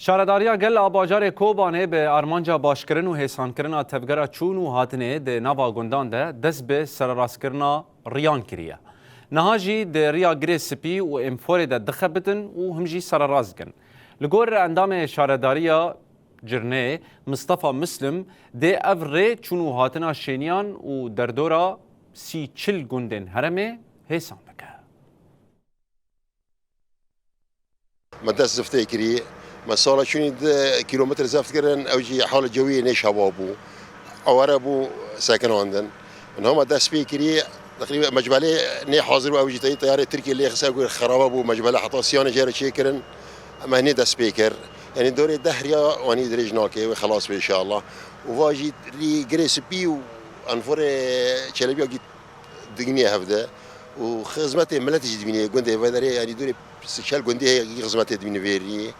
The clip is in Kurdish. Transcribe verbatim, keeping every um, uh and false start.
Şaredariya gel a bajarê Kobanê bi armanca başkirin û hêsankirina tevgera çûn û hatinê di nava gundan de dest bi sererastkirina riyan kiriye. Niha jî di riya Girê Spî û Êmforê de dixebitin û him jî sererast dikin. Li gor endamê şaredariya Cirnê, Mistefa Muslim, dê ev rê çûn û hatina şêniyan û derdora sî çil gundên herêmê hêsan bike. Me dest ziftê kirî. Me sala çûnî di kîlometre zeft kirin, ew jî hala cewiyê nêşewa bû. Eware bû sekinandin. Niha me dest pê kirî, teqrîben mecbelê nê hazir bû, ew jî teyî teyarê Tirkiyê lê xise ku xerabe bû, mecbele heta siyanê jê re çêkirin. Me nê dest pê kir. Yanî dorê deh riya wanî dirêj nake, wê xelas be inşallah. Û va jî rî Girê Spî û Enforê Çelebiya gî digînê hevde û xizmetê miletê jî dibînê gundê vederê, yanî dûrê sî çel gundê heye, xizmetê dibînê vêrî.